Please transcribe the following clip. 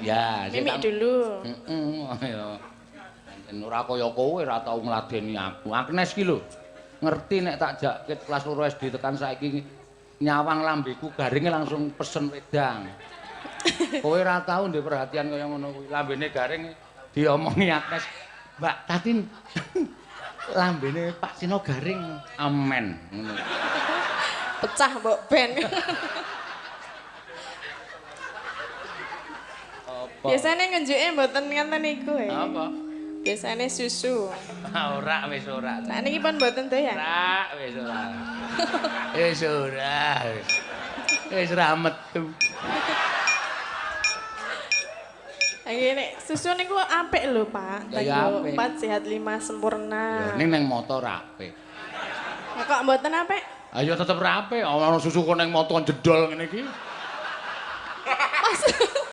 Ya, mimik dulu. Heeh, ya. Pancen ora kaya kowe ora tau ngladeni aku. Agnes ki lho. Ngerti nek tak jak ket kelas 2 SD tekan saiki nyawang lambeku garinge langsung pesen wedang. Kowe ora tau ndek perhatian kaya ngono kuwi. Lambene garing diomongi Agnes, "Mbak Tatin, lambene Pak Sino garing." Amen ngono. Pecah mbok ben. Apa? Biasane ngenjuke mboten ngenten niku e. Apa? Biasane susu. Ora wis ora. Nah niki pun mboten doyan. Ora wis ora. Wis ora. Wis. Wis ra metu. Iki nek susu niku apik lho, Pak. Ya, ya apik. 4 sehat 5 sempurna. Ya ning nang moto ra apik. Lah kok mboten apik? Ayo tetep ra apik, ana susu kok ning moto jedol ngene iki.